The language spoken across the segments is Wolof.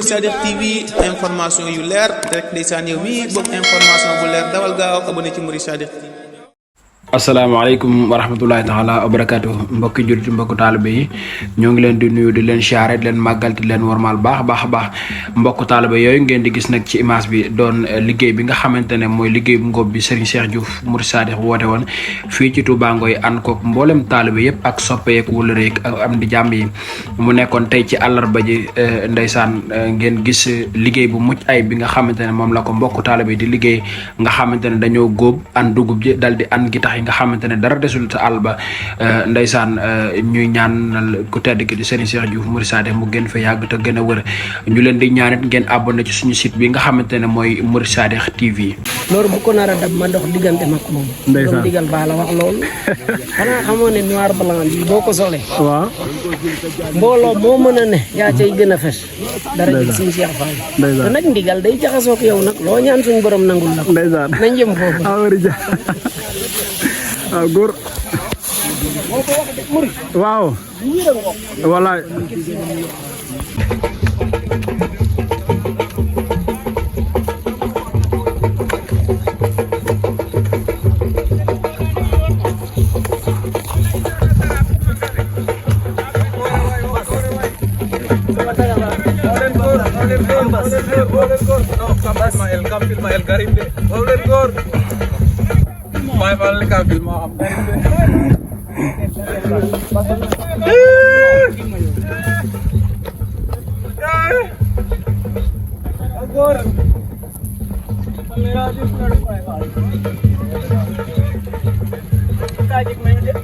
Sadikh TV information yu leer rek ndeysaan yow mi bëgg information bu leer dawal gaaw abonné ci Mourid Sadikh. Assalamualaikum warahmatullahi taala wabarakatuh mbokki jullit mbokk talibé yi ñoo ngi leen di nuyu di leen siyaare di leen màggal di leen warmal baax mbokk talibé yooyu ngeen di gis nag ci image bi doon liggéey bi nga xamantene mooy liggéey bu Ngoop bi Serigne Cheikh Diouf Mourid Sadikh woote woon fii ci Touba Ngoy ànd koog mboolem talibé yépp ak soppeek wëlëre ak am di jàmm yi mu nekkoon tey ci àllarba ji ndeysaan ngeen gis liggéey bu mucc ay bi nga xamantene moom la ko mbokk talibé di liggéey nga xamantene dañoo góob an dugub ji dal di an gi tax nga xamantene dara desul ta alba ndeysaan ñuy ñaanal ku tedd ki di Serigne Cheikh Diouf Mourid Sadikh mu gën fa yàgg te gën a wër ñu leen di ñaanit ngeen abonné ci suñu site bi nga xamantene mooy Mourid Sadikh TV. loolu bu ko nar a dab ma dox diggante mag moom. ndeysaan digal baa la wax loolu. xanaa xamoo ne noir blanc bi boo ko solee. waaw. mbooloo moo mën a ne yaa cay gën a fes. dara ji suñu Cheikh Fall. te nag ndigal day jaxasoo ak yow nag loo ñaan suñu borom nangul la. ndeysaan nañ jëm foofu. ah góor waaw wallaay Mai paling kabil mau Agor. Kamera di sana Kajik main dia.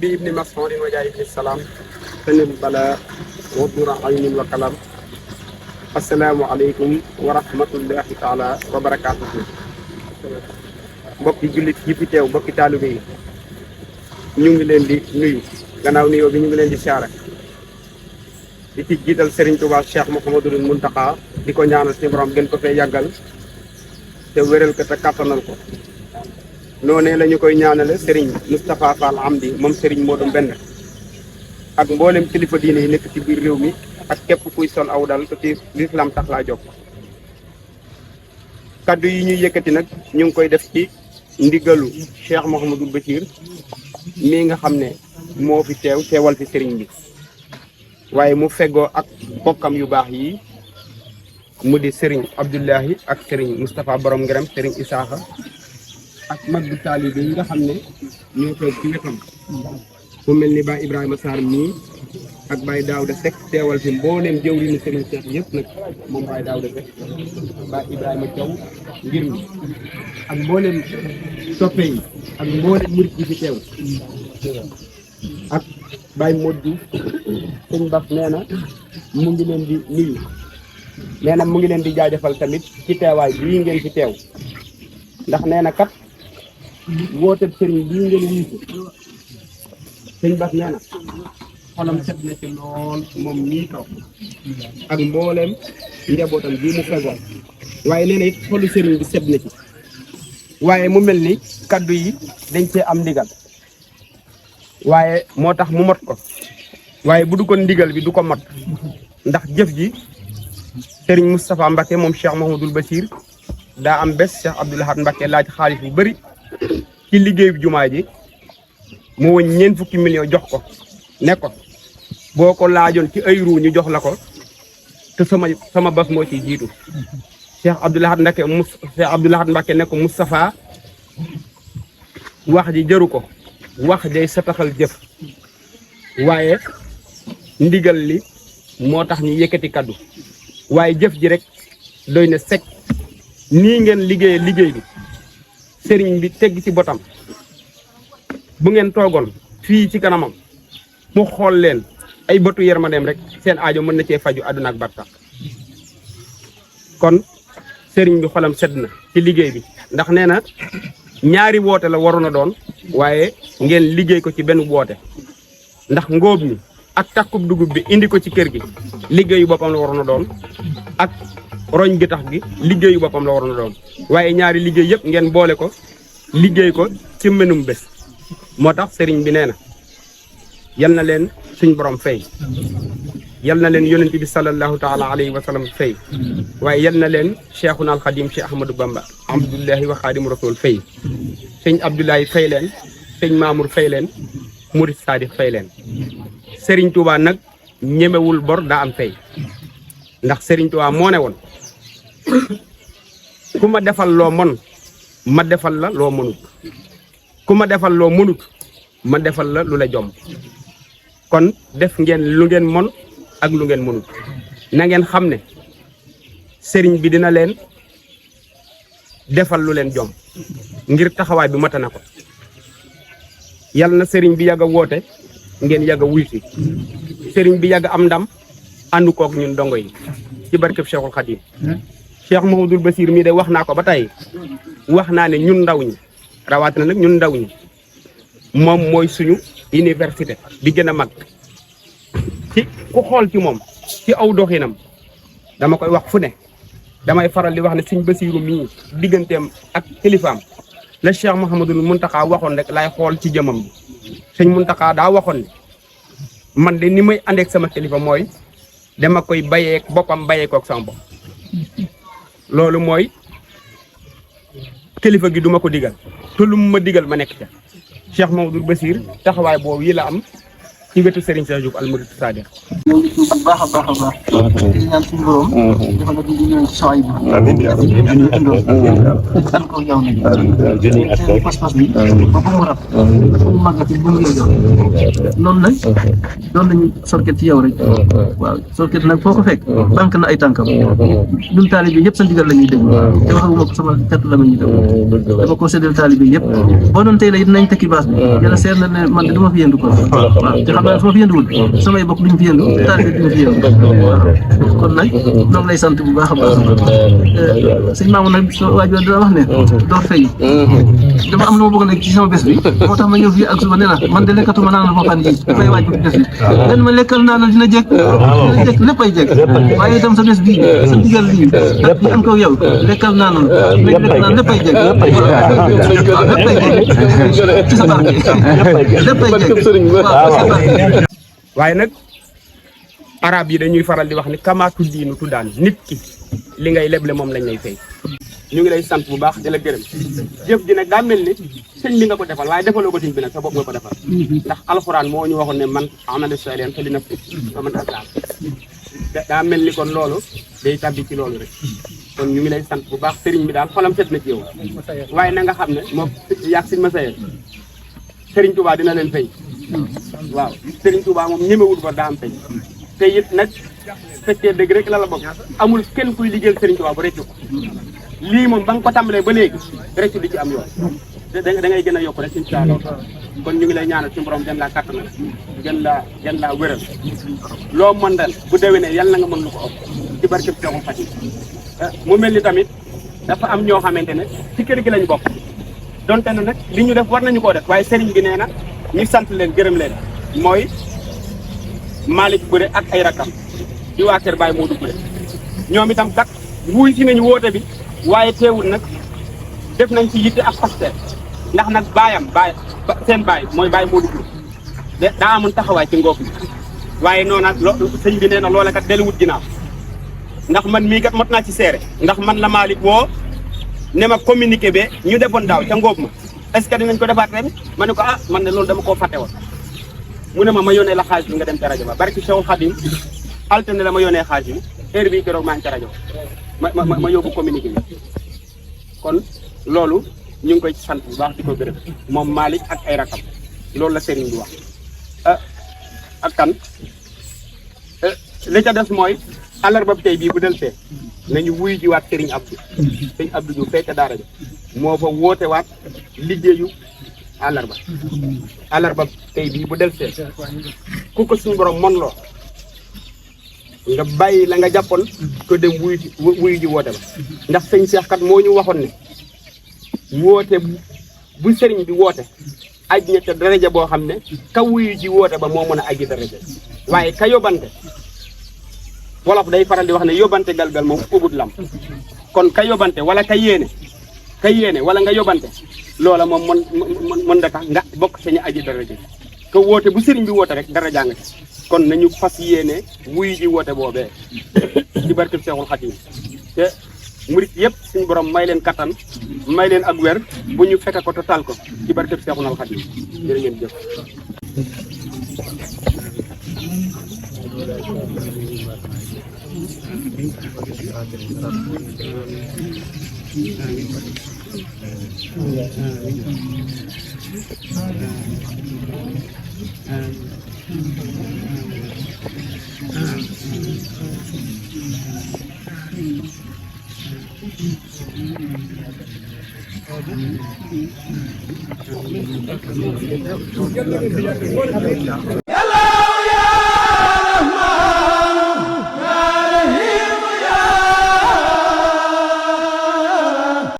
ابن مسعود وجاء ابن السلام سن البلاء ودور عين وكلام السلام عليكم ورحمة الله تعالى وبركاته mbokki jullit yi fi teew mbokki taalibe yi ñu ngi leen di nuyu gannaaw nuyoo bi ñu ngi leen di siyaare di ci jiital Serigne Touba Cheikh Mouhamadou Mountakha di ko ñaanal ci borom gën ko fee yàggal te wéral ko te kàttanal ko noné lañu koy ñaanale Serigne Moustapha Fall Amdi mom Serigne Modou Mbend ak mboolem kilifa diine yi nekk ci biir réew mi ak képp kuy sol aw dal te ci l'islam tax laa jóg kaddu yi ñuy yëkkati nag ñu ngi koy def ci ndigalu Cheikh Mouhamadou Bachir mi nga xam ne moo fi teewal fi Serigne bi waaye mu feggoo ak bokkam yu baax yi mu di Serigne Abdoulahi ak Serigne Moustapha Borom Ngërëm Serigne Isaaxa ak mag bu taalibe yi nga xam ne ñoo toog ci wetam mu mel ni Baye Ibrahima Sarr mii ak Baye Daouda Seck teewal fi mbooleem jëwriñu Serigne Cheikh yëpp nag moom Baye Daouda Seck Baye Ibrahima Thiaw ngir mi ak mbooleem soppe yi ak mbooleem murit yi fi teew ak Baye Modou sëñ Baf nee na mu ngi leen di nuyu nee na mu ngi leen di jaajëfal tamit ci teewaay bii ngeen fi teew ndax nee na kat woote sëriñ bii ngeen wiisu sëñ Bas nee na xolam set na ci lool moom nii toog ak mbooleem njabootam bii mu fegoon waaye nee na it xolu sëriñ bi set na ci waaye mu mel ni kaddu yi dañ cee am ndigal waaye moo tax mu mot ko waaye bu du ko ndigal bi du ko mot ndax jëf ji Serigne Moustapha Mbacké moom Cheikh Mouhamadoul Bachir daa am bés Cheikh Abdoul Ahad Mbacké laaj xaalis bu bëri ci liggéeyu jumaa ji mu wëñ 4 fukki millions jox ko ne ko boo ko laajoon ci ay ruu ñu jox la ko te sama bas moo ciy jiitu Cheikh Abdoulahat Mbacke ne ko Moustapha wax ji jëru ko wax day sataxal jëf waaye ndigal li moo tax ñu yëkkati kaddu waaye jëf ji rek doy na sekk nii ngeen liggéey bi sëriñ bi tegg ci botam bu ngeen toogoon fii ci kanamam mu xool leen ay bëtu yërmandeem rek seen aajo mën na cee faju àdduna ak barka kon sëriñ bi xolam sedd na ci liggéey bi ndax nee na ñaari woote la waroon a doon waaye ngeen liggéey ko ci benn woote ndax ngóob mi ak takkub dugub bi indi ko ci kër gi liggéeyu boppam la waroon a doon ak roñ gi tax gi liggéeyu boppam la waroon a doon waaye ñaari liggéey yëpp ngeen boole ko liggéey ko ci menum bés moo tax sëriñ bi nee na yal na leen suñ borom fay yal na leen yonent bi sallallahu taala alayhi wa sallam fay waaye yal na leen cheikhuna al xadim cheikh ahmadou bamba abdullahi wa xadim rasul fay sëñ abdoulaye fay leen sëñ mamour fay leen Mourid Sadikh fay leen Serigne Touba nag ñemewul bor daa am fay ndax Serigne Touba moo ne woon ku ma defal loo mon ma defal la loo mënut ku ma defal loo mënut ma defal la lu la jomb kon def ngeen lu ngeen mon ak lu ngeen mënut na ngeen xam ne Serigne bi dina leen defal lu leen jomb ngir taxawaay bi mata na ko yal na Serigne bi yàgg a woote ngeen yàgg a wuy si Serigne bi yàgg am ndam ànd koog ñun dongo yi ci barkeb Cheikhul Khadim Cheikh Mouhamadoul Bassir mii de wax naa ko ba tey wax naa ne ñun ndaw ñi rawatina nag ñun ndaw ñi moom mooy suñu université bi gën a mag ci ku xool ci moom ci aw doxinam dama koy wax fu ne damay faral di wax ne Sëñ Bassirou mii digganteem ak kilifaam la Cheikh Mouhamadoul Mountakha waxoon rek laay xool ci jëmam bi Sëñ Mountakha daa waxoon ne man de ni may àndeek sama kilifa mooy dama koy bayeek boppam bayeekook sama bopp loolu mooy kilifa gi duma ko digal te lu mu ma digal ma nekk ca Cheikh Mouhamadoul Bassir taxawaay boobu yi la am ci wetu Serigne Cheikh Diouf al Mourid Sadikh ñoo ngi tuub bu baax a baax a baax di ñaan suñu borom dafa la dindi ñëw ci saway bi san ko yow nañ seen pas-pas bi ba bu mu rab bu mu màggati bu mu yow noonu nag doon nañu sorket ci yow rek waaw sorket nag foo ko fekk banque na ay tànkam ñun taalibe yëpp sa ndigal la ñuy déglu te waxaguma ko sama kàttu la ma ñuy déglu dama ko séddal taalibe yëpp boo doon tey la it nañ tekki baas bi yàlla seer na ne man de du ma fi yendu ko waaw te xam naa su ma fi yenduwul samay bokk duñ fi yendu taalibe duñ fi yendu kon nag ñoo ngi lay sant bu baax a baax sëñ Mamour nag waajur dina wax ne doo fay dama am lu ma bëgg nag ci sama bés bi moo tax ma ñëw fii ak suba ne la man de lekkatuma naan ba fan yi dafay waaj bu bés bi len ma lekkal naanal dina jekk lépp ay jekk waaye itam sa bés bii sa digal lii ak yi am ko yow lekkal naanal lekk naan lépp ay jekk lépp ay jekk ci sa barke lépp ay jekk waaye nag arab yi dañuy faral di wax ni kamaatu diinu tuddaan nit ki li ngay leble moom lañ lay fay ñu ngi lay sant bu baax di la gërëm jëf ji nag daa mel ni sëñ bi nga ko defal waaye defaloo ko sëñ bi nag sa bopp nga ko defal ndax alxuraan moo ñu waxoon ne man amana salihan fa li nafsi wa man asaa daa mel ni kon loolu day tabbi ci loolu rek kon ñu ngi lay sant bu baax sëriñ bi daal xolam set na ci yow waaye na nga xam ne moom yaag Sëñ Massaye sëriñ Touba dina leen fay waaw sëriñ Touba moom ñemewul ba daa am fay te it nag fekkee dëgg rek la bokk amul kenn kuy liggéeyal sëriñ Touba ba reccu ko lii moom ba nga ko tàmbalee ba léegi reccu di ci am yoon da ngay gën a yokk rek incha allah kon ñu ngi lay ñaanal suñu borom gën laa kàttanal gën laa wéral loo mën dal bu déwénee yàlla na nga mën lu ko ëpp ci barkeb Seexul Xadiim mu mel ni tamit dafa am ñoo xamante ne ci kër gi lañ bokk donte na nag li ñu def war nañu koo def waaye sëriñ bi nee na ñu sant leen gërëm leen mooy Malick Bure ak ay rakam di waa kër Baye Modou Bure ñoom itam kat wuy si nañu woote bi waaye teewul nag def nañ ci yitte ak pasteer ndax nag seen baay mooy Baye Modou Bure daa amoon taxawaay ci ngóob bi waaye noonu sëñ bi nee na loola kat delluwut ginnaaw ndax man mii kat mot naa ci seere ndax man la Malick woo ne ma communiqué be ñu defoon daaw ca ngóob ma est-ce que dinañ ko defaat ren ma ne ko man ne loolu dama koo fàtte woon mu ne ma yónnee la xaalis bi nga dem ca rajo ba barki Cheikhul Khadim altine la ma yónnee xaalis bi heure bii keroog maa ngi ca rajo ma yóbbu communiqué bi kon loolu ñu ngi koy sant bu baax di ko gërëm moom Malick ak ay rakam loolu la Serigne bi wax ak kan li ca des mooy àllarba tey bii bu del see nañu wuy ji waat Serigne Abdou Serigne Abdou Diouf fekk daara ja moo fa woote waat liggéeyu àllarba tey bii bu del see ku ko suñu borom mon loo nga bàyyi la nga jàppoon ko dem wuyu ji woote ba ndax sëñ Cheikh kat moo ñu waxoon ne woote bu sëriñ bi woote aj na ca daraja boo xam ne ka wuyu ji woote ba moo mën a aji daraja waaye ka yóbbante wolof day faral di wax ne yóbbante galgal moom ubut lam kon ka yóbbante wala ka yéene wala nga yóbbante loola moom mën da tax nga bokk sañu aji daraja ka woote bu sëriñ bi woote rek daraja nga ci kon nañu fas yéene wuyu ji woote boobee ci barkeb Seexul Xadiim te murit yëpp suñu borom may leen kattan may leen ak wér bu ñu fekk ko te tal ko ci barkeb Seexul Xadiim jërë ngeen jëf.